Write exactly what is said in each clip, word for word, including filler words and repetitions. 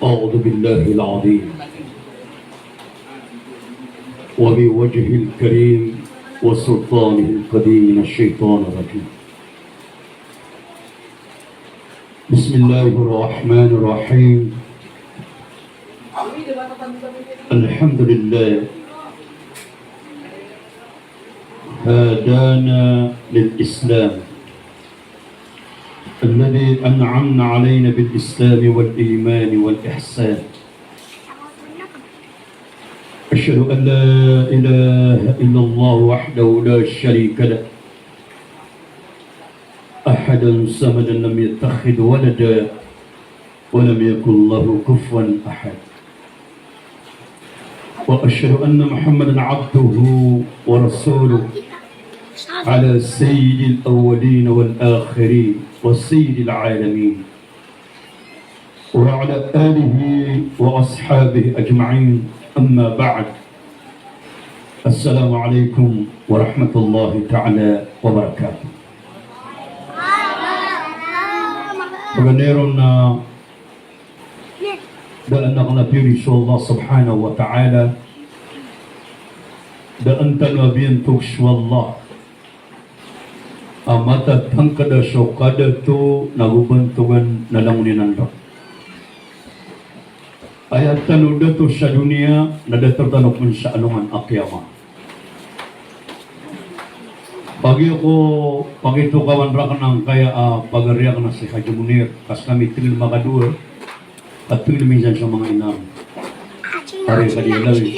أعوذ بالله العظيم وبوجهه الكريم وسلطانه القديم من الشيطان الرجيم. بسم الله الرحمن الرحيم. الحمد لله هدانا للإسلام الذي أنعمنا علينا بالإسلام والإيمان والإحسان. أشهد أن لا إله إلا الله وحده لا شريك له، أحدا صمدا لم يتخذ ولدا ولم يكن له كفوا أحد. وأشهد أن محمدا عبده ورسوله على سيد الأولين والآخرين وسيد العالمين وعلى آله وأصحابه أجمعين. أما بعد. السلام عليكم ورحمة الله تعالى وبركاته. Paganay ron na da a kna a piyori so Allah subhanahu wa ta'ala, da a tano a biyantog so Allah a matatangkd a so kadato nago bantogan na langon iyan a nda. Aya tano dato sa doniya na datar tano pn sa alongan a qiyamah. Pagi ko, pagitokawan rakn angkaya a pagari akn a si Haji Munir, ka skami tgl makadowa, ka tgl minsan so manga ina. Ari Khadija Lawi,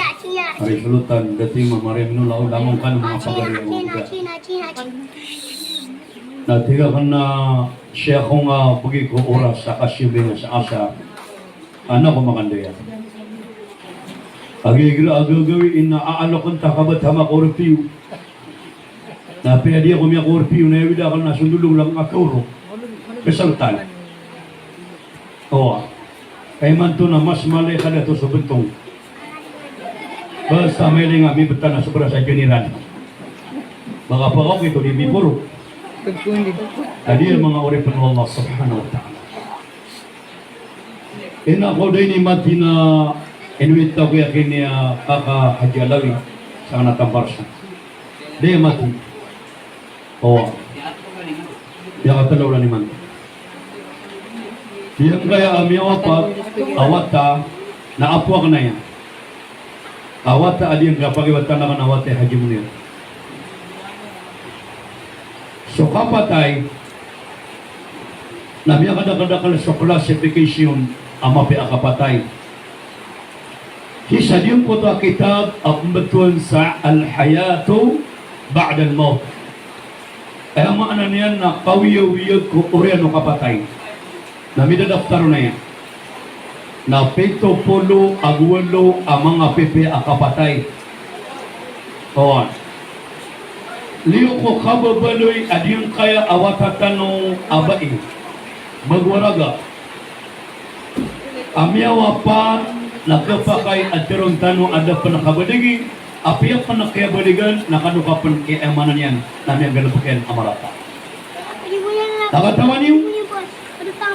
ari Solotan, dati mamari mino law, langon kano manga pagari akn a. Na tig akn a, siya ko nga pagi ko oras a kasibay sa asar. Ana ko makandaya. Agi gira a gagawii na aalokn ta kabat hama ko orpiyo. Na piyadi ako miya ko orpiyo na aya wida akn na sondolong lang a kaoro. Pesaltan. Owa. Kay manto na mas malay ka dato so bntong. Basta mailing a mibtana so bras a janiran. Baka pakaw kito di biporo. Tadi manga oripn o Allah subhanahu wa ta'ala. Ina ko da ini mati na inwit ako iyan kini a kaka Haji Alawi sa kna Tambarsa. Da mati. Owa. Aya katlo na niman. Giyangkaya a miyawapat a wata na apo akn aya. A wata a giyangkaya pagiwatan akn a wata i Haji Munir. So kapatay na miyakadakadakl so classification a mapiya a kapatay. Sii sa giyangkoto a kitab a pmbtowan sa Al-Hayatu Ba'dal Mawt. Aya maana niyan na kawiyawiyag ko oriyan o kapatay. Na midadaftar on aya na pito polo ago walo a manga pipiya a kapatay. Oway. Liyo ko kababaloy a giyangkaya a wata tano a bai, bago a raga, a miyawapat na khapakay a teron tano a da pn kabaligi, apiya pn kiyabaligan na kano ka pn, aya maana niyan na miyagalbk iyan a marata. Katawan iyo,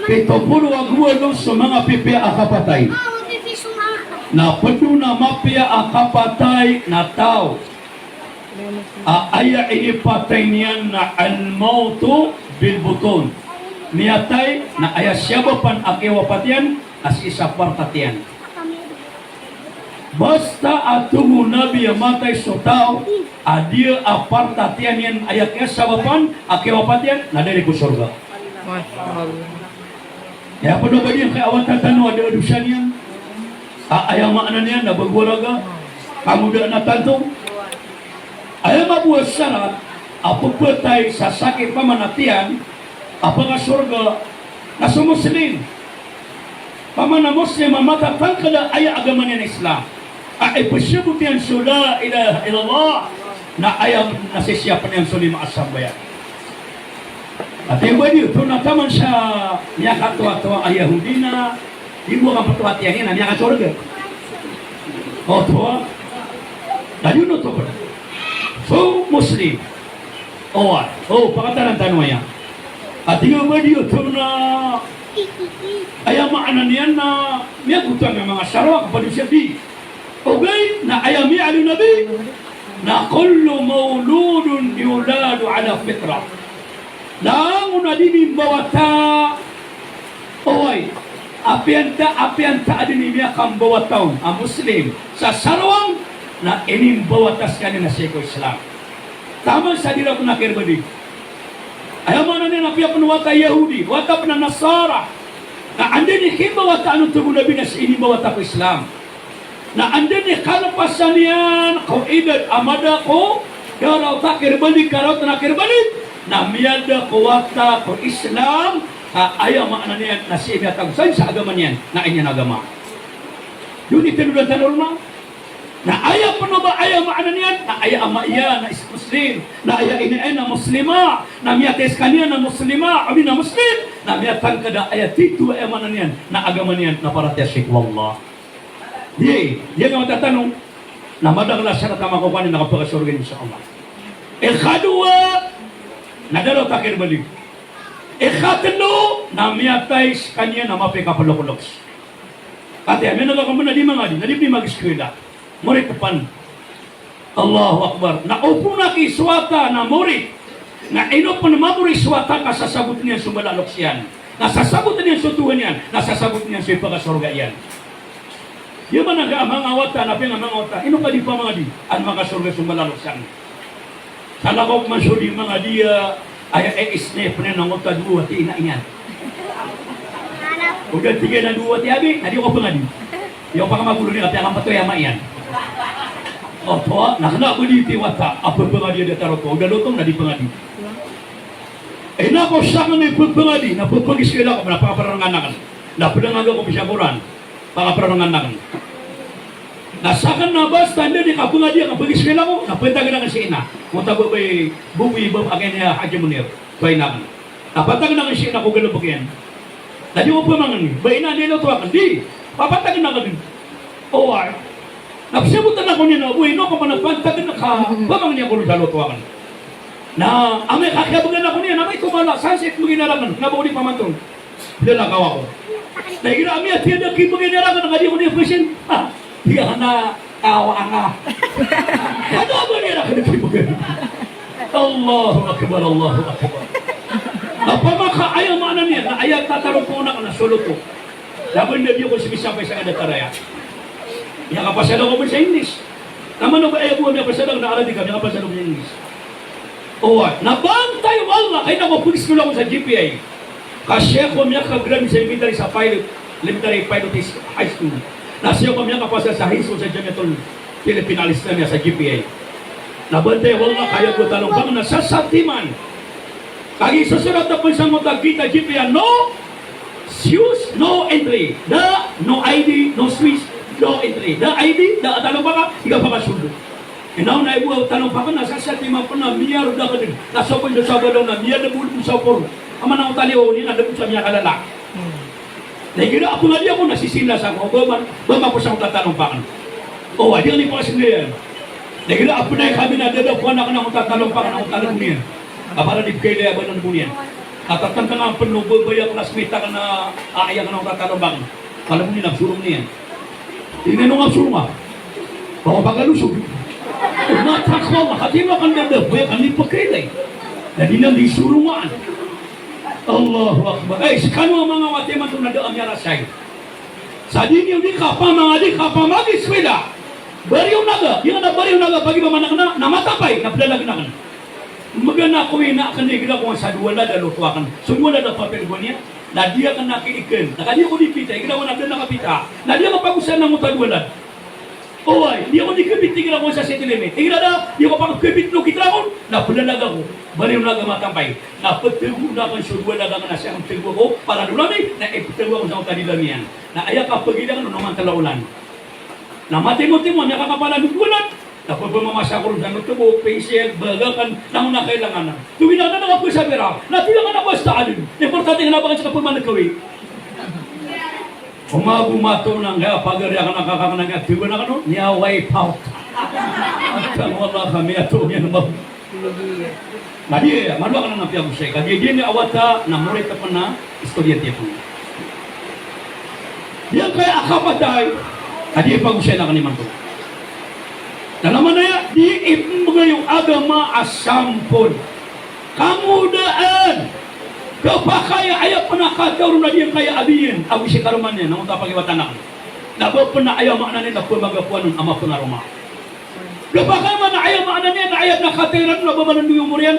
pito polo ago walo so manga pipiya a kapatay. Na pd on a mapiya a kapatay na taw a aya inipatay niyan na al-mawtu bil-butun. Miyatay na aya siyabapan a kiyawapat iyan na sii sa partatiyan. Basta a tomo o Nabi a matay so taw a di a partatiyan iyan aya kiyasabapan a kiyawapat iyan, na da dn ko sorga. Aya pd a ba niyan kaya a wata tano a da a dosa niyan. A, aya maana niyan na bago a raga, kamo da a tanto. Aya mabaya a sarat a pphantay sa sakit pman a tiyan a pkasorga na so Muslim. Pman a Muslim a matatangkd a aya agama niyan a Islam a ipsabot iyan so la ilaha illallah, na aya na sisiyapn iyan so lima a sambayang. Ati ba di oto na taman sa miyakatoatoa a Yahudi na di bo a kapatoatoa tiyan iyan na miyakasorga. Oto a. Na di on oto pd. So Muslim. Oway, o, pakatarantano aya. Ati nga ba di oto na aya maana niyan na miyagotan a manga sarowa a kapadisyadi. Ogaid na aya miyaaloy o Nabi na kullu mawludin yuladu ala fitrah. Langon a di nimbawata, oway, apiya antaa, apiya antaa a di niyan kambawata on a Muslim sa sarowa na inimbawata skaniyan na sii ko Islam. Taman sa di ron na kirbadi. Aya maana niyan na apiya pn wata Yahudi, wata pn a Nasara, na anda niyan kimbawataan oto o Nabi na sii inimbawata ko Islam. Na anda niyan kalpasan iyan ko idad a mada ko karaot a kirbadi, karaot na kirbadi, na miyada ko wata ko Islam, a aya maana niyan na sii miyatago sa agama niyan, na aya niyan agama. Doni tano da tano roo na. Na aya pn o ba aya maana niyan, na aya ama iyan na is-, Muslim, na aya ina iyan na Muslima, na miyatay skaniyan na Muslima, odi na Muslim, na miyatangkd a aya titho, aya maana niyan na agama niyan na paratiyaya sii ko Allah. Di, di nga matatano, na madakl a sarat a makokowa niyan na kapakasorga, insha Allah. Ikadowa, na da ron ta kirbadi. Ikatlo, na miyatay skaniyan na mapiya i kaploklok. Kati ami na kakamn na di mangadi, na di pn magskila. Morit pn. Allahu Akbar. Na opama ki so wata na morit, na ino pn mamori so wata ka sasabotn iyan so mbala a loks iyan, na sasabotn iyan so Tohan iyan, na sasabotn iyan so ipakasorga iyan. Aya maana nga a manga wata, na pn a manga wata, ino ka di pamangadi, an makasorga so mbala a loks iyan. Salakaw pman so di mangadi a, aya, e, isne pn iyan angkoto a dowa wata i ina iyan. O da tig iyan a dowa wata i abi, na di ko pangadi. Di ko pakamagolo niyan, kapiya kampatoy ama iyan. Oto, na kna a ba di ti wata a pphangadi a datar oto, o da loto na di pangadi. Ina ko sakn i pphangadi, na pphangadi skila ko, na pakaparangan akn. Na pdang ako ko pisa Quran. Pakaparangan akn. Na sakn na basta anda di kapangadi a kapangadi skila ko, na pantagn akn si ina. Mota ba bay bubi ba akn iya Haji Munir. Ba ina akn. Na pantagn akn si ina ko galbk iyan. Na di ko pamangni. Ba ina, di loto akn. Di. Papantagn akn. Oway. Na psabotn ako niyan a, oy, ino ka pn a pantagn ka pamangni ako ron sa loto akn. Na amay ka kiyabgan ako niyan, amay tomala, sa sii kmbgan iyan rakn, na ba ko di pamanton. Plalakaw ako. Na igira a miyatiyada kibgan iyan rakn, na di ako niyan pzin. Ah, di ka na kawa anga. Ano ba niyan rakn kibgan? Allahu Akbar, Allahu Akbar. Na opama ka aya maana niyan, na aya tatarong ko na kna so loto. Laban na di ako sii misapay sa kadatar aya. Miyakapasad ako pn sa English. Taman o ba aya bo a miyapasad ako na Arabic, miyakapasad ako sa English. Oway, na bantay o Allah, kagiya ko pag-school ako sa G P I. Ka sii ako miyakagraduate sa elementary sa pilot, elementary pilot is high school. Na sii ako miyakapasad sa high school sa Jamiatul Philippine Al-Islamiyah sa G P I. Na bantay o Allah, kagiya ko talompang na sa satiman. Kagiya sosorata pn sa mota gita G P I a no shoes, no entry. Da, no I D, no shoes, no entry. Da I D, da a talompang ka, di ka pakasold. Ino na ibo a talompang ka na sa satiman pn na miyarod akn. Na so pn so sabalaw na miyadabo sa opor. Aman ako taliyo, di na dabo sa miyakalala. Na igira a pangadi ako na sisilas ako, ba ma-, ba mapos ako tatalompang. O, adi ang ipakasinggayan. Na igira a pnay kami na dada ko anak na ako tatalompang, ako talompangan. A para di kailaya ba nan bonian. A tatantang a pn o ba, ba aya classmate akn a, a, aya akn ako tatalompang. Kala boni na psorong niyan. Ino nga psorong a? Ba ko pagalusog. Matakwa ka, kati ba kan dada, ba aya kan ipakailay. Na di nan di sorongan. Allahu Akbar. Ay, skano a manga wata imanto na da a miyarasay. Sa di niyo di kapamangadi, kapamagiskwela. Bariyo naga, di ka na bariyo naga, pagi ba manakna, na matampay, na plalagn akn. Mgana ko ina akn, igira ko sa dowa lad a loto akn. So dowa lad a papel ko niyan. Na di akn na kiikn. Na kadi ko di pita, igira ko na pita. Na di akn pagosan na mota dowa lad. Oway, di ako di kbit igira ko sa city limit. Igira da, di ako pakakbit no kitra ko, na plalagn ako. Bariyo naga matampay. Na ptgo na akn so dowa lad akn na sii akn ptgo ako, para doon ami, na iptgo ako sa mota di lamiyan. Na aya kapagida akn, na mantala olan. Na matimo-timo, na kakapala dowa lad. Na pamamasa ko ron sa note, bo, pensil, bag akn, na mona kailangan na. Tuwid akn na kapasabira. Na tuwid akn na basta alin. Importante na ba akn sa kapamanakawi. Omago mato na nga pagari akn a kakakn a nga tiwan akn, niya wipe out. Kano Allah kami ato niyan ba? Na di, malo akn a piyagosay. Kagiya di niyan a wata na morita pn a estudyante pn. Giyangkaya a kapatay a di pagosay na kanimanto. Na laman aya, di ipmbgay o agama a sampol. Kangodaan. Kapakay a aya pn a kataw ron na giyangkaya a biyin ago si karoma niyan, na onta pagiwatan akn. Na ba pn a aya maana niyan na pmagakowan on a mapangaroma. Kapakay man a aya maana niyan na aya na katay ron na ba malandoi omor iyan.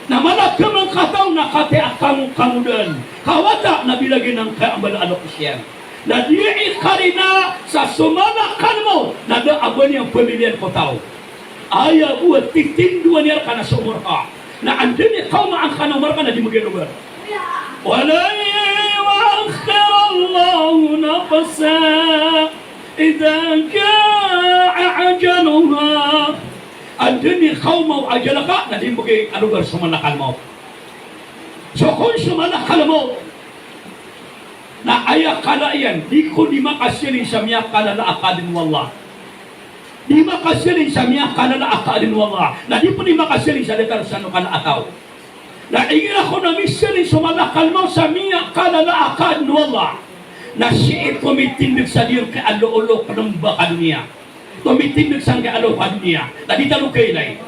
Na mala kman kataw na katay a kango, kangodaan. Ka wata na bilagin angkaya a mbala a lokes iyan. Na di ikarina sa so malakal mawt na da a ba niyan pamiliyan ko taw. Aya bo a titindoan iyan rka na so omor ka. Na anda i kaoma angka na omor ka na di mbgay logar. Wa lan yu'akhkhirallahu nafsan idha ja'a ajaluha. Anda i kaoma o ajal ka na di mbgay a logar so malakal mawt. So kon so malakal mawt na aya kala iyan, di ko di makasilin sa miyakalala a kaadn o Allah. Di makasilin sa miyakalala a kaadn o Allah. Na di pn di makasilin sa datar sa ano kala a taw. Na igira kon a misilin so malakal mawt sa miyakalala a kaadn o Allah, na sii tomitindg sa giyangkaya a loolok a doniya. Tomitindg sangkaya a loolok a doniya. Na di tano kailay.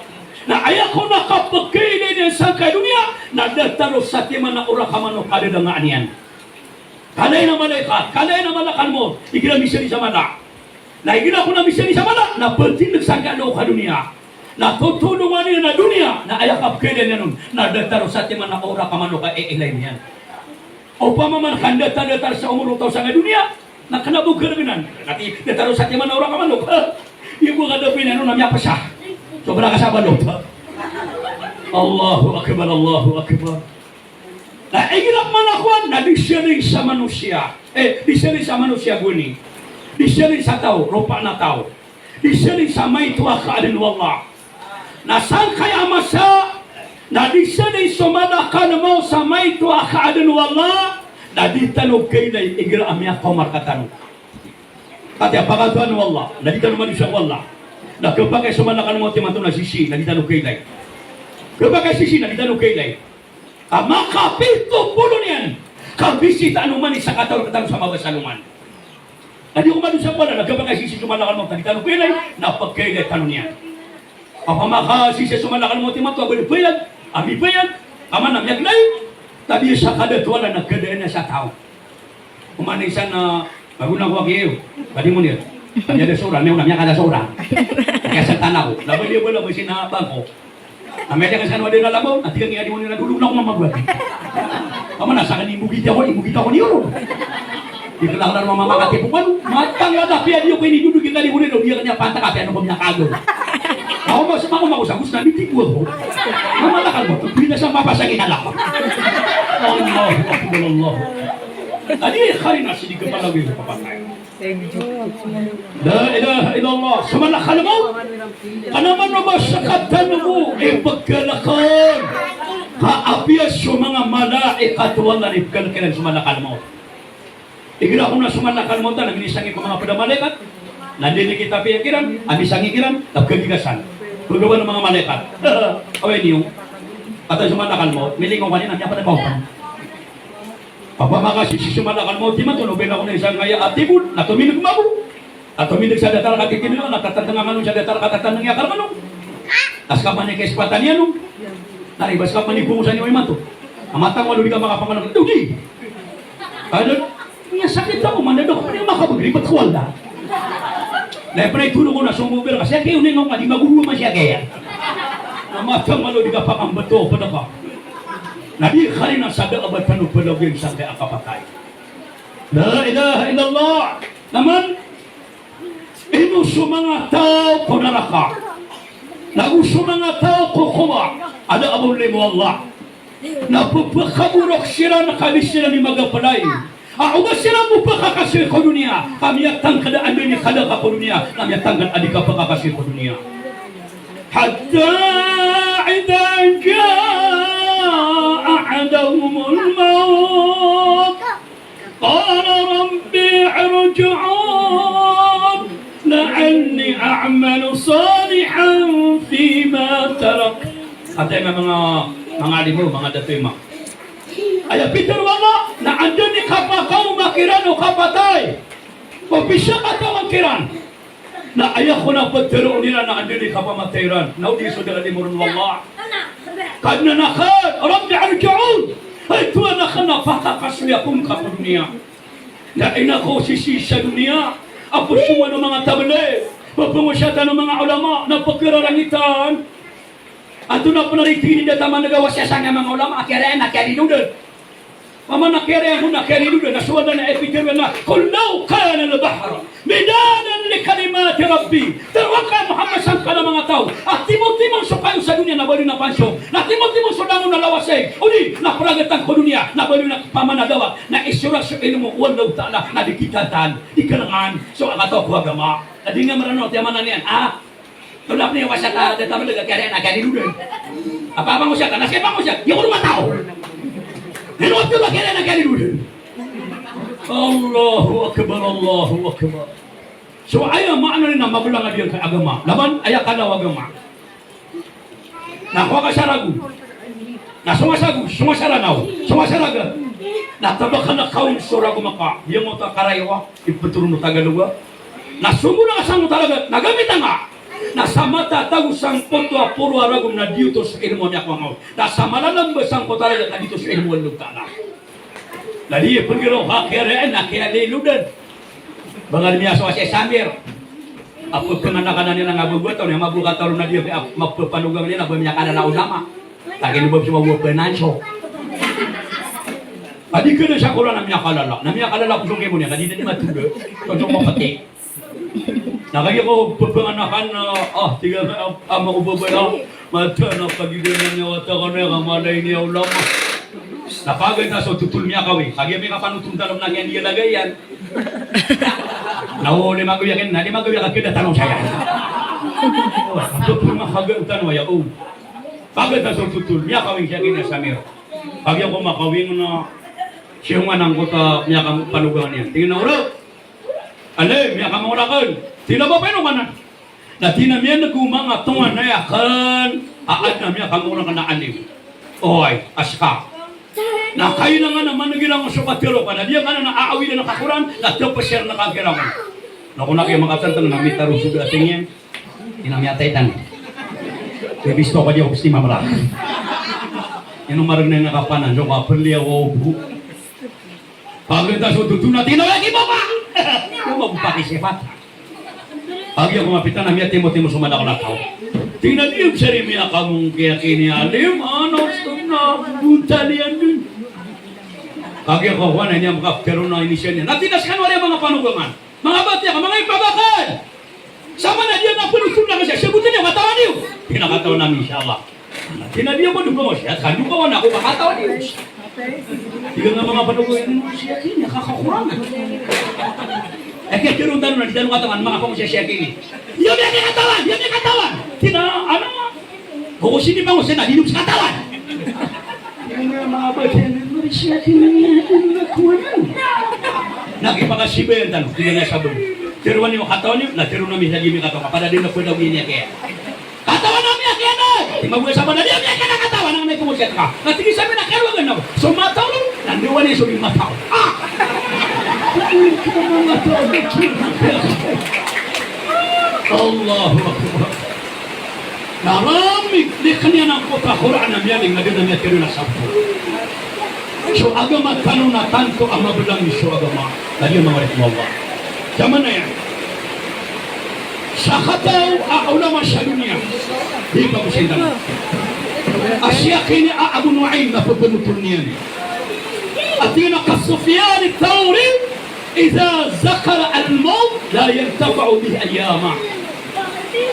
Na aya kon a kapkailay niyan sangkaya a doniya, na datar o satiman a orakaman o kadadangaan iyan. Kala iyan a malaikat, kala iyan a malakal mawt, igira misilin sa mala. Na igira kon a misilin sa mala, na ptindg sangkaya a loolok a doniya. Na totolongan iyan a doniya, na aya kapkailay niyan on, na datar o satiman a orakaman o kaiilay niyan. Opama man ka ndadatar-datar sa omor o taw sangkaya doniya, na kna bo kargnan. Kati, datar o satiman a orakaman o. Ibo ka da pn iyan on na miyapasa. Sobra ka sa balot. Allahu Akbar, Allahu Akbar. Na igira pman a kowan, na di siya di sa manosiya. Eh, di siya di sa manosiya goni. Di siya di sa taw, ropaan a taw. Di siya di sa maito a kaadn o Allah. Na sangkaya a masa, na di siya di so malakal mawt sa maito a kaadn o Allah, na di tano kailay igira a miyakaoma rktano. Kati a pakatawan o Allah, na di tano madosa ko Allah. Na khapakay so malakal mawt imanto na sisii, na di tano kailay. Khapakay sisii, na di tano kailay. Ka makapito polo niyan, ka bisita ano man i sakataw rktano sa mabasa alongan. Na di ko madosa ko Allah, na khapakay sisii so malakal mawt, na di tano kailay, na pkailay tano niyan. Opama ka sisii so malakal mawt imanto a ba di bayad, a mibayad, ka man a miyaglay, tabiya sa kadato o Allah na khadaan iyan sa taw. Oman isa na, bago na ko aki iyo, padi mo niyo. Padi ada sora, miyaona, miyakada sora. Kaya sa tanaw, na ba di ba na ba sina bangko. Na miyada ka sa ano, ada na labaw, na tig iyan a di mo niyo na dolo na ko mamagwati. Ka man a sakn i mbogita ko, i mbogita ko niyo ron. Di kalaklan mamamakati ko kano. Matang lada piya di ko ini duduk kita di ko niyo, di ka niya pantak, apiya ano ko miyakagol. Ako mas mako mako sa gusto na di ko ako. Mamalakal mo, di na sa mapasang inalak. Allahu Akbar, Allahu Akbar. Adi, hari na sidi kapalagoy ko kapatay. La ilaha illallah. So malakal mawt. Kna man o ba sa katan o ipagkalk on. Ka apiya so manga malaikat o Allah na ipagkalk iran so malakal mawt. Igira kon a so malakal mawt na minisanggi ko manga pd a malaikat. Na di kita piya kiran, a misanggi kiran, na pkagigasan. Pgawaan o manga malaikat. Away niyo. Katan so malakal mawt, milingaw ka niyan, na miyapd a mawt. Opama ka sisii so malakal mawt imanto na oba ino kon a isa ngaya a tibod, na tomindg mambo. Na tomindg sa datar ka titindg, na tatandngan on sa datar ka tatandngan iyan a karm on. Na ska pman i kaisipatan iyan on. Na riba ska pman i bongosan iyan imanto. Na matang o Allah di ka makapangalang, dodi. Ano? Miyasakit ako, mandadok, pwede makabagribat ko Allah. Na pwede tulong ko na sumubir ka, siya kayo na yung nga, di magulo man siya kaya. Na matang o Allah di ka pakambato, pwede ka. Na di ka rin ang sada abatan o palagoy sa kaya kapatay. La ilaha illallah. Naman, ino so manga taw ko naraka. Nago so manga taw ko kowa. Ada a ba olim o Allah. Na pphakaborok siran ka di siran i magaplay. A oba siran bo pkakasoy ko doniya, ka miyatangkd a anda i kalk ka ko doniya, na miyatangkd a di ka pkakasoy ko doniya. Hatta idha jaa ahadahumul mawt, qala rabbi irji'un, la'alli A'malu salihan fima tarak. Aya manga, manga alim o, manga dato i ma. Aya pitharo o Allah na anda i kapakaoma kiran o kapatay, o pizakatawan kiran. Na aya kon a ptharoon iran na anda i kapamatay iran. Na odi so da a limo ron o Allah. Kadnan akn, Rabbi irji'un. Hay Tohan akn, na pakakasoy ako ngka ko doniya. Na ino ako sisii sa doniya a pzongan o manga tablig, pphangosiyatan o manga ulama, na pkhararangitan. Antonaa pn a tig iyan a taman a gawa siya sa manga ulama a kiyariyan a kiyalilodan. Paman a kiyariyan on a kiyalilodan, na so Allah na ipitharo iyan a, "Qul law kana al-bahru midadan li kalimati rabbi." Tharoa ka, Muhammad, sangkanan a manga taw a timotimo so kayo sa doniya na baloy na panso, na timotimo so langon a lawasig, odi na pragatan ko doniya na baloy na paman a dawat, na isorat so ilmo o Allahu Ta'ala na di kitatan, di kalangan so kataw ko agama. Na di nga Mranaw, tiya maana niyan, ah, Tolak niyo ka sa ka, da tablig a kiyariyan a kiyalilodan. Apa, pangosiyat, na siya pangosiyat, di ko roma taw. Ino oto ba kiyariyan a kiyalilodan? Allahu Akbar, Allahu Akbar. So, aya maana niyan na mabelang a di ka agama. Laban, aya kala o agama. Na kowa ka sa ragon. Na so nga sa ragon, so nga sa Ranaw, so nga sa Ragat. Na tabakana kaon so ragon maka, di nga oto a karayawa, ipetero o Tagaloga. Na so nga na sangkoto a ragat, na gamit anga. Na sa matatago sangkoto a poro a ragon na di oto so ilmo a miyakowa ngka on. Na sa malalamba sangkoto a ragat na di oto so ilmo o Allah Ta'ala. Na di pengkiro ka kiyariyan a kiyalilodan. Ba nga di miyasowa si Samir. Apo penganakan iyan a nga bo bo taw niyan, mabok a taw na di, a, mapepanogang iyan a ba miyakalala o ulama. Lagid o ba so mabok a penanso. Adi kena sa Qur'an na miyakalala. Na miyakalala ko so kimo niyan, adi na di matulog. Tonto ko pati. Na kagiya ko pepenganakan, ah, tig a, ah, ama ko babay, ah, mata na kagiya na niya wata ka na, ka malay niya ulama. Na kagiya na so totol miyakawing. Kagiya miyakapanotol tano na kiyan di lagay iyan. Na o, di magawi akin, na di magawi akin, da tano saya. Totol makagan tano aya, o. Kagiya na so totol miyakawing siya kina Samir. Kagiya ko makawing na siya nga nangkoto a miyakapanogang iyan. Tig iyan a, "Oro." Alay, miyakamangoraken. Tig iyan a ba peno kanan. Na tig iyan a miyaneg o manga tonganay aken a adn a miyakamangoraken a alim. Oway, aska. Na kailangan a maneg iran so katero ka na di aken a aawidan a Qur'an, na tepes iran a kakirangan. Na kon aki makatantang na mitaro so dating iyan. Ino miyatay tano. Kaya bisto ka di ako pesti mamra. Ino mareg na ina kapanan, so kaperli ako obo. Pagkita so totol na tig iyan a, "Lagi mo ba?" Ino mo pakisifat. Kagiya ko mapita na miyatimotimo so madakl a taw. Tig iyan a di, sari miyakamongki aki ini alim, ano, so na, buntalian din. Kagiya ko, wana niyan makaptero na inisiyan iyan. Na tig iyan a skano ari a manga panogangan. Manga batiya ka, manga ipabakal. Sama na di a nga polo tolak siya, sabotan iyo, katawan iyo. Tig iyan a katawan ami, insha Allah. Tig iyan a di ako dn pangosiyat, kano kawan ako, ba katawan iyo. Tig iyan a manga panogangan, siya kini, kakakorangan. Eh, kaya tiro tano na di tano katawan, manga pangosiyat siya kini. Di ami katawan, di ami katawan. Tig iyan a, ano, Ko sini mangosiyat na di dn sa katawan. Ino manga batiya na mari siya kin na kuwanan. Na kipakasibayan tano, tig iyan a sabon. Tiroan iyo katawan iyo, na tiroan ami sa di ami katawan. Kapada di na pwede ako ini aki. Katawan ami aki na. Di mabuhay sa pada di ami aki na katawan, na may pangosiyat ka. Na tig iyan sa amin na katawan ako. So mataw, na ndiwan iyo so di mataw. Ah! Allahu Akbar. Na ramig, di kaniyan angkoto a Qur'an a miyaling, na di na miyatero na sabto. So agama tano na tanto a mabelang so agama. Na di na mawari ko Allah. Zaman na iyan. Sa kataw a ulama sa doniya. Di pa ko sindan. A siya kini a Abu Nu'aym na pepenotolen iyan. A tig iyan a ka Sufyan Thawri. Idha dhukira al-mawt la yantafi'u bihi ayyama.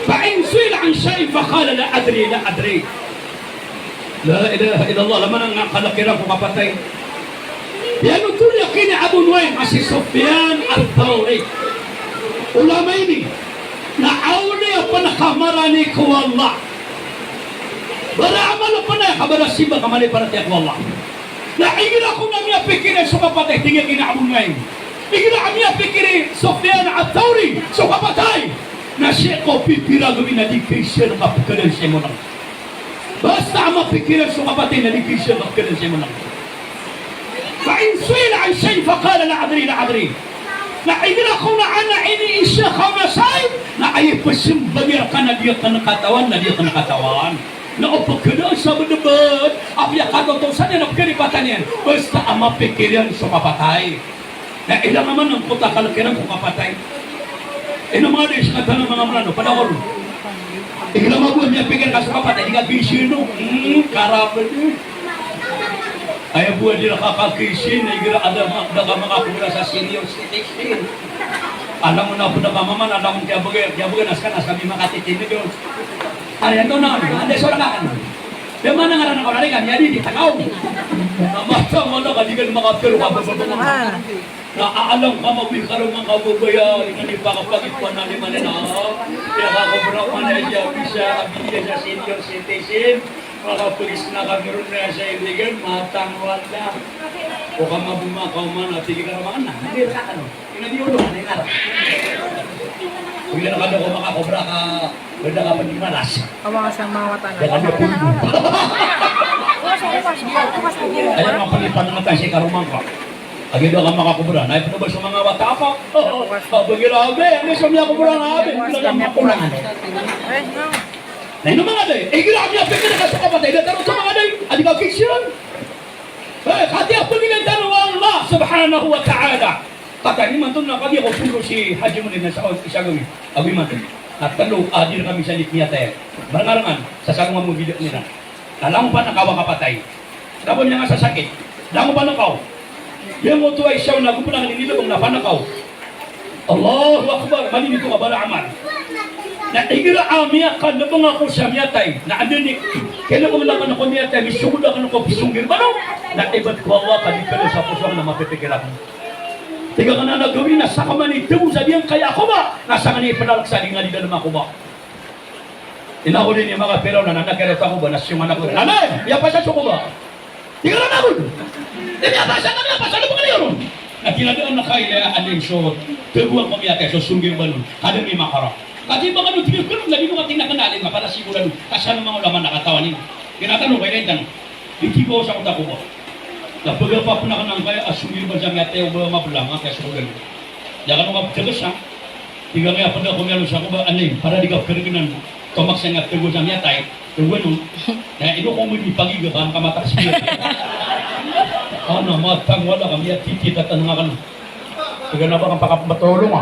Fa in su'ila an shay'in fa qala la adri, la adri. La ilaha illallah, laman a nga kalk iran ko kapatay. Piyanothol iyan kini Abu Nu'aym a si Sufyan Ath-Thawri. Ulama ini, na awliya pn a kamarani ko Allah. Baramal pn a kabarasimba, kamaliparatiyaya ko Allah. Na igira kon a miyapikir iyan so kapatay, tig iyan kini Abu Nu'aym. Igira a miyapikir i Sufyan Ath-Thawri so kapatay, Na sii ko pipira gawii na di kaiza na kapkhadan sa imo langon. Basta a mapikiran so kapatay na di kaiza na kapkhadan sa imo langon. Fa in su'ila an shay'in faqala la adri, la adri. Na igira ka on a iniiza ka on a sai, na aya pzambayar ka na di akn katawan, na di akn katawan. Na o pkhada sa bdbd, apiya katotosan iyan a pkharipatan iyan. Basta a mapikir iyan so kapatay. Na igira mambo na angkoto a kalk iran ko kapatay. Ino manga da i skataw a manga Mranaw, pd ako ron. Igira mambo a miyapikir ka so kapatay, di ka kaiza no. Hmm, karapd. Aya bo a di rka kakaiza, na igira adn a da ka makakobra sa senior citizen. Alam mo na pd ka mambo, alam mo kiyabgay, kiyabgay na ska, na ska di makatitindg on. Ari anto na, anda so rka kan? Di mana ngaran ako, ari kami, adi di takaw. Na mata mo na ka di ka makapir ka ba, ba, ba, ba. Na aalang ka mabay ka ron manga kababayaan, imanipakapagit ko na lima nila. Kaya ka ko bro, mana iya bisa, abili sa senior citizen, makapulis na kami ron na sa iligan, matang wala. O ka mabuma ka umana, tigil ka naman na, hindi ka ano. Ina di ulo, ano yung araw? Hindi na kami ko makakobra ka, benda ka pag-imalas. Awa ka sa mga wata na. Baka niya pulbo. Ayan, mapalipan naman tayo si Karumangka. Agi daw ka makakobra. Na ipno ba sa mga wata ka? Oo. Pag-irabe, ano sa mga kobra na abi? Hindi na makulangan. Na ino manga day, igira a miyapikir ka so kapatay, da tano so manga day, adi ka fiction. Eh, kati a pangilay tano o Allah subhanahu wa ta'ala. Kata ini manto na kami ako puro si Haji Munir na sa isa gawii. Ago imanto. Na telo a di rkami sa lit miyatay. Barangan-barangan, sa sarong a mobili nila. Na langon panakaw a kapatay. Langon iyan a sasakit. Langon panakaw. Iyan oto ay siyaw na gopnangan ini lbng na panakaw. Allahu Akbar, mani nito ka bala amal. Na igira a miyakalbng ako sa miyatay, na anda ni, kalbng akn ko miyatay, misogod akn ko pisonggir bano. Na ibt ko Allah, ka di pd sa poso akn na mapipikir akn. Tig akn a gawii na sakn man i tbo sa giyangkaya koba, na sakn i plalk sa di nga di dalm a koba. Ina ko di niyan makapira on na, na kira ta koba, na siyongan ako. Nanay, miyapasad so koba. Tig akn a gawii. Di miyapasad, na miyapasad, na pangaliyo ron. Na kinadaan na kaila a anda so tbo ko miyatay, so songgir bano. Kada mimakara. Kati ba kano tig akn, na di ko katinakna, alim, na para sigurado. Ka sa manga ulama na katawan iyan. Kinatano, kaila iyan. Di kibaw sa kotak o ba. Na pagapapnakan angkaya a songgir ba sa miyatay o ba mablang angkaya songgir. Diya kano ka ptagasa. Tig angkaya pd ako miyalos ako ba, anay, para di ka pkhargnan. Tomak sa nga ptago sa miyatay. Tago ano. Na ino ko mo di pagiga ka, ka matak sa miyatay. Ana, matang wala ka miyatiti, tatang nga kano. Tig ana ba ka pakapmatolong a.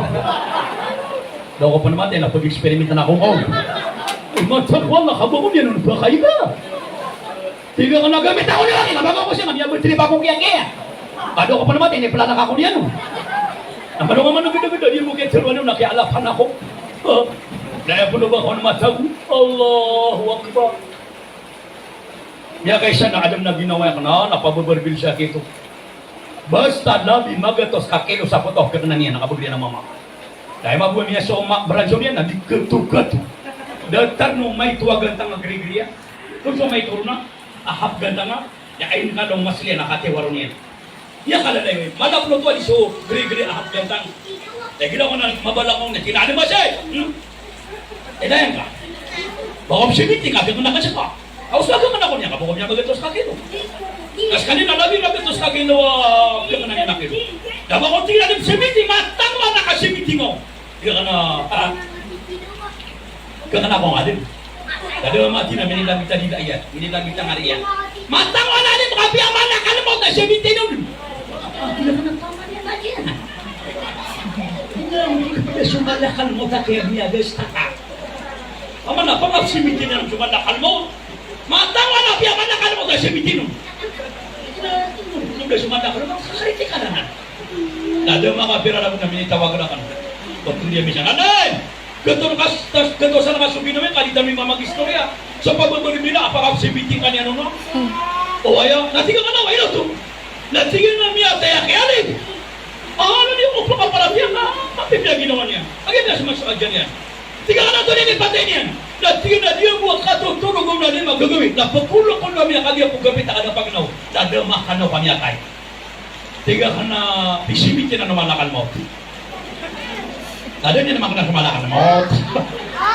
Daw ko pn matay na pag-experiment na ako. Matang wala ka ba ko niyan, ano ba kayo ba? Tig akn a gamit ako niyan, na bago ako siya, na miyabatrip ako kiyakiya. Kado ko pn matay, na iplalak ako niyan, o. Na kado nga man a gdagda, di mo kiyatharoa niyan, na kiyalapan ako. Ha? Na aya pn o ba ako na matago. Allahu Akbar. Miyakaisa na adn a ginawa akn a, na pababarbil sa kito. Basta labi magatos ka kilo sa poto, kaknan iyan, na kabagri na mama. Na aya mabaya niyan so ma-, branso niyan, na di katokato. Datar no maito a gantang a grigri iyan. Kon so maito ron a, a hap gantang a, ya kain ka daw masli na katiwaro niyan. Ya kala na iway, madap no to a di so gri-gri a hap gantang. Ya gila ko na mabala ko na kinali masay. Hmm? Eh, dayang ka. Baka obsibiti ka, baka na ka siya pa. Aw, sa ka man ako niya, baka niya magatos ka kilo. Kas kanina lagi magatos ka kilo, ah, baka na niya kilo. Da baka tingnan ng sibiti, matang man na ka sibiti mo. Ika ka na, ah. Ika ka na ko nga din. Kada mati na minilabit a di daya, minilabit a ngari iyan. Matang wala din, makapiya man na kalmot na siya mintinon. Ika ka na tama niya lagi yan. Ika ka na sumala kalmot a kaya niya, guys, taka. Ama na, pangap siya mintinon, sumala kalmot. Matang wala piya man na kalmot na siya mintinon. Ika ka na sumala kalmot, kakaritik ka na na. Na da makapira na bo na minitawag na kano. Pagkundi a misan, anay! Gato kas-, tas-, gato sa nakasogi namin, ka di tano mamagistorya. Sa pagbabarimina, apakapsibiting ka niyan, ano? O, aya, na tig akn a, ino to? Na tig akn a miyatay a kiyalig. Ah, ano niyo ko pakaparatiyan na, mapipiya ginawa niyan. Agi niya sa mas adyan niyan. Tig akn a to niyan ipatay niyan. Na tig akn a di ako katotorog o na di magagawin. Na pagkulo ko na miyakagi ako gapit a kada pagnaw. Na da makanaw ka miyatay. Tig akn a, di sibiti na naman akal mo. Kada niyan makna so malakal mawt.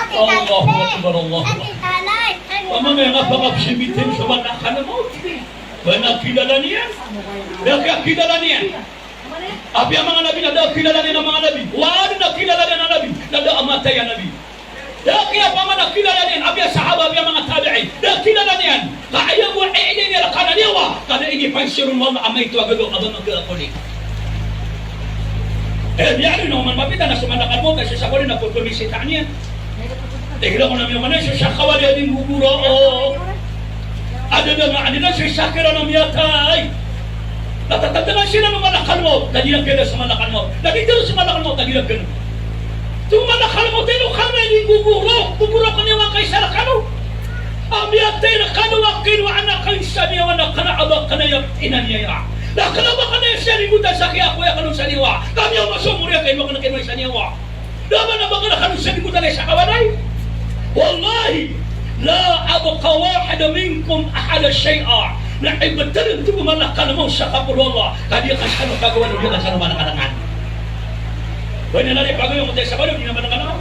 Allahu Akbar, Allahu Akbar. Mama, nga ba kapsibitin so malakal mawt? Ba na kilala niyan? Da a kilala niyan. Apiya manga nabi na da a kilala niyan a manga nabi. Oway, na kilala niyan a nabi na da a matay a nabi. Da a kiyapaman a kilala niyan, apiya sahaba, apiya manga tabi'in. Da a kilala niyan. Ka aya bo a ilay niyan rkaniyan a, ka da inipansiron o Allah a maito a gagaw a ba magkakoli. Eh, biya ron na oman mapita na so malakal mawt a so sakawali na pagpamisita niyan. Igira ko na miyamanay so sakawali a di nggogoro. Adn a, adn a so isa kiran a miyatay. Na tatantangan siran o malakal mawt, na di iran kena so malakal mawt. Na di iran so malakal mawt, na di iran kena. So malakal mawt, ino kami di nggogoro, gogoro kaniyan angkai sa rkano. A miyatay rkano a kinowa anan angkai sa niyawa na kna a ba kna aya ina niyan. Na kna a ba kna aya sa niyawa, sa kiyakowa kano sa niyawa. Kami a masomor iyan kinowa kna kinowa sa niyawa. Da a ba na ba kna kano sa niyawa na sakawali. Wallahi, la abqa wahid minkum ahada shay'a. Na ibt ron oto ko malakal mawt sa kaporo o Allah. Ka di ka san o kagawan o di ka san o manakanangan. Ba niyan na di pagayon ko tayo sa balo, di na manakanangan.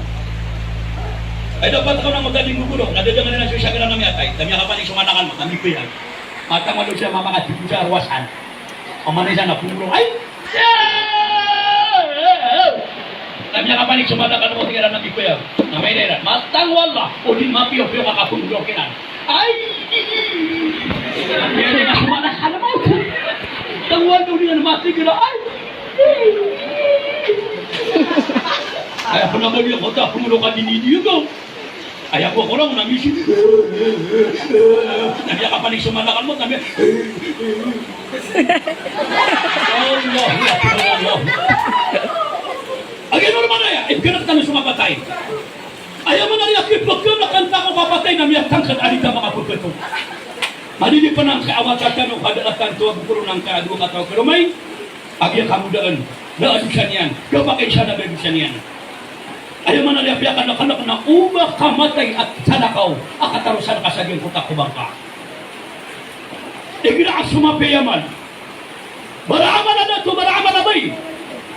Ay dapat ka na mo tadi nguguro, na dadangan na so isa kiran a miyatay, na miyakapanik so malakal mawt, na mikoyan. Matang malo siya mamakatipid sa arwasan. Oman isa na pungro, ay! Na miyakapanik so malakal mawt, tig iran a mikoyan. Na mailay iran, matang o Allah, o di mapiyopiyo ka kapungro kiran. Ay! Miyatay ka so malakal mawt. Matang o Allah, o di na mapiyopiyo ka, ay! Ay, ako na ba di ako ta pungro ka di ni di ko. Aya ko korong na misi. Na miyakapanik so malakal mawt, na miya-, Allahu Akbar, Allahu Akbar. Agi normal aya, ipganat tano so mapatay. Aya maana niyan, ipganat tano so mapatay na miyatangkd a di tano makapagkatong. Madidi pn angkai a wata tano, kada a tanto a bokor on angkai a dowa kataw karomay. Apiya kamodaen, da a dosa niyan, da a pakaisa na da a dosa niyan. Aya maana niyan apiya kanakank na o ba ka matay a salakaw a katarosan ka sa giyangkoto a kobang ka. Igira a so mapiya i amal. Bara amal a dato, bara amal a bay.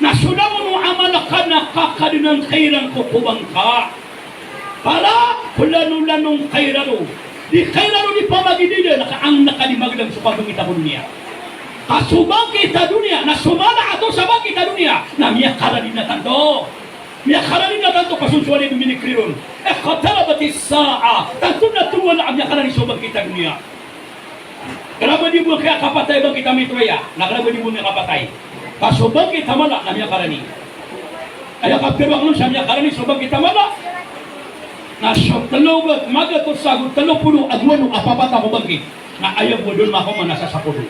Na so langon o amal ka na kakadnan ka iran ko kobang ka. Para plano-plano ngka iran o di ka iran o di pamagidida na ka an na ka di magdam so pabangkit ko doniya. Ka so bangkit a doniya, na so mala a taw sa bangkit a doniya, na miyakarani na tanto. Miyakarani na tanto, ka so sowali a dominikri ron. Iqtarabatis sa'ah. Tanto na towa na miyakarani so bangkit a doniya. Kna ba di bo kiyakapatay bangkit a mitoya, na kna ba di bo kiyakapatay. Ka so bangkit a mala na miyakarani. Aya kapiro a ngka on sa miyakarani so bangkit a mala. Na so tlo, magatos ago tlo polo ago walo a papat a ko bangkit. Na aya bo a doon makaoma na sa sapolo.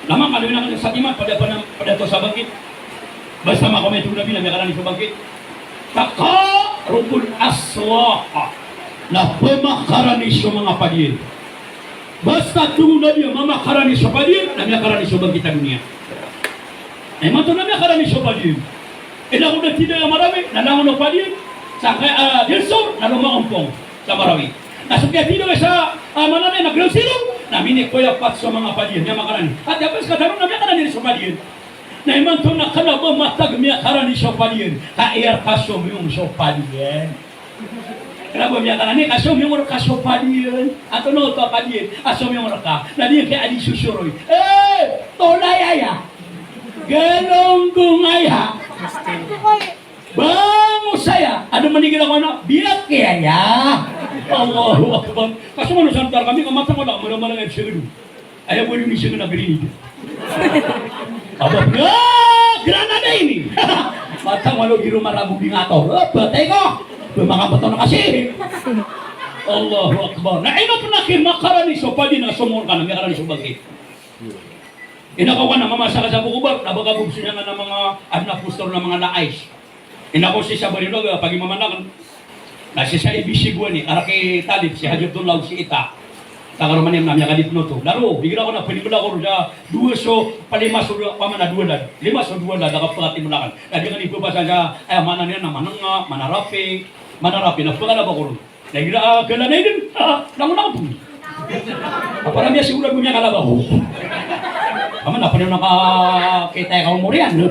Na manga kaloy na kaloy sa timan, pd a, pd a, pd a taw sa bangkit. Basta makaoma, tig o Nabi, na miyakarani so bangkit. Taqarubul aswaq. Na pmakarani so manga padiyan. Basta, tig o Nabi, a mamakarani so padiyan, na miyakarani so bangkit a doniya. Na imanto na miyakarani so padiyan. Ina ko da tida a Marawi, na langon o padiyan. Sangkai a, ah, Del Sur, na roma Ompong sa Marawi. Na so kiyatida sa, ah, Mananay na Ground Zero, na minikoya pat so manga padiyan, miyamakarani. At yapos ka tano na miyakarani so padiyan. Na imanto na kna ba matag miyakarani so padiyan, ka aya rka somiyong so padiyan. Kna ba miyakarani ka somiyong rka so padiyan. Antonaa oto a padiyan a somiyong rka? Na di kaya di sosoroy. Eh, tolay aya. Galonggong aya. Bango saya, adn a manigil ako na, biyak kaya ya. Allahu Akbar. Kaso mano santar kami, kamatang wala, maramalang ay siyagado. Aya bo di ni siyagado na grenade. Aba, ah, granada ini. Matang wala, di roma rago di ngato. Ah, patay ko. Ba, makamatang na kasi. Allahu Akbar. Na ino pn a kimakarani so padiyan na somiyong rka na miyakarani so bangkit. Ina ko ka na mamasa ka sa Bukobar, na ba ka bo bsnyangan a manga, adn a postor na manga laais. Ina ko sii sa Barinaga, pagimamanakan. Na sii sa A B C Guwani, karaki talib, si Haji Abdullah, si Ita. Takaroma niyan na miyakadipn oto. Laro, igira ko na pnimla ko roo sa dowa so, palima so dowa, pamana dowa lad. Lima so dowa lad, a kapakatimlakan. Na di ka ni pphasa sa, aya maana niyan na mananga, manarapi, manarapi, na pkhalaba ko roo. Na igira a galanay dn, ah, langon ako pn. Apa na miyasigurado miyakalaba ko. Ama na pn nakakita ka omor iyan, no?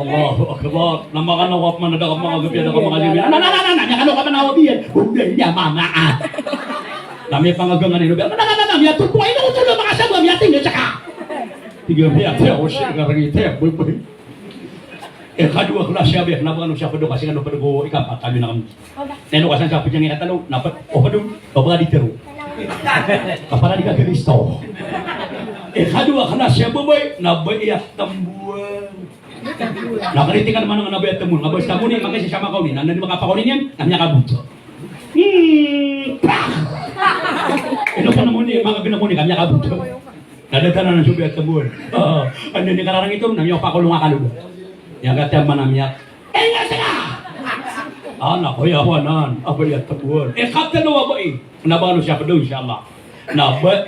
Allahu Akbar. Na makanaw ka pman a da ka manga gabi, da ka manga gabi. Na, na, na, na, na, na, makanaw ka pman a wabiyan. Uda niya mama, ah. Na miyapangagangan ino, na, na, na, na, na, miyatopo, ino ko tolo makasaba, miyating, tsaka. Tiga miyatay ako siya, karangitay, boy, boy. Ikadowa klasi a biyat, na ba kano siya pado, kasi kano pado ko ikapat, kami na kami. Na ino ka san sa pajang ikatalo, na pat, o pado, o ba di tero. Kapara di ka Kristo. Ikadowa klasi a babay, na ba iya tambuan. Na kritikan man nga na ba iya tambuan, nga ba iya tambuan, makasisama ka oni, na, na di makapakaoni niyan, na miyakaboto. Hmm, pah! Ino ka na moni, makaganap moni, ka miyakaboto. Na da tanan so ba iya tambuan. Ah, anda ni kararang ito, na miyapakolong a kalo. Iya kataman a miyak. Enga sila! Ana ko iya wanan, a ba iya tambuan. Ikatalo a bai. Na ba kano siya pado, insha Allah. Na ba